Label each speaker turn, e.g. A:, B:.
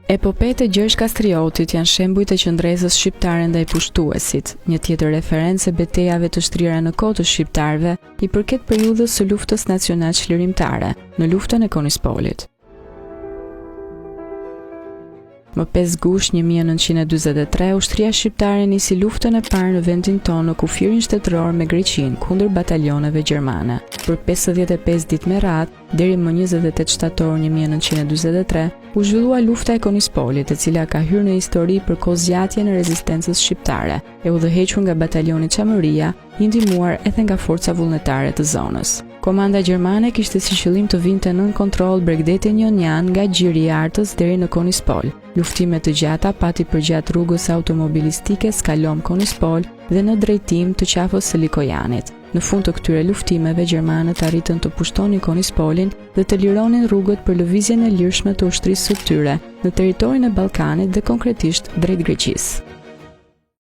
A: Epopetë e Gjergj Kastriotit janë shembujt e qëndresës shqiptare ndaj pushtuesit. Një tjetër referencë e betejave të shtrira në kohë të shqiptarëve i përket periudhës së luftës nacionalçlirimtare, në luftën e Konispolit. Më 5 gusht 1943, ushtria shqiptare nisi luftën e parë në vendin tonë në kufirin shtetëror me Greqinë kundër batalioneve gjermane. Për 55 ditë me radhë, deri më 28 shtator 1943, u zhvillua lufta e Konispolit, e cila ka hyrë në histori për kohëzgjatjen e rezistencës shqiptare, e udhëhequr nga batalioni Çamëria, i ndihmuar edhe nga forca vullnetare të zonës. Komanda gjermane kishte si qëllim të vinte nën kontroll bregdetin jonian nga Gjiri i Artës deri në Konispol. Luftime të gjata pati përgjatë rrugës automobilistike Skalom-Konispol dhe në drejtim të qafës së Likojanit. Në fund të këtyre luftimeve, gjermanët arritën të pushtonin Konispolin dhe të lironin rrugët për lëvizjen e lirshme të ushtrisë së tyre në territorin e Ballkanit dhe konkretisht drejt Greqisë.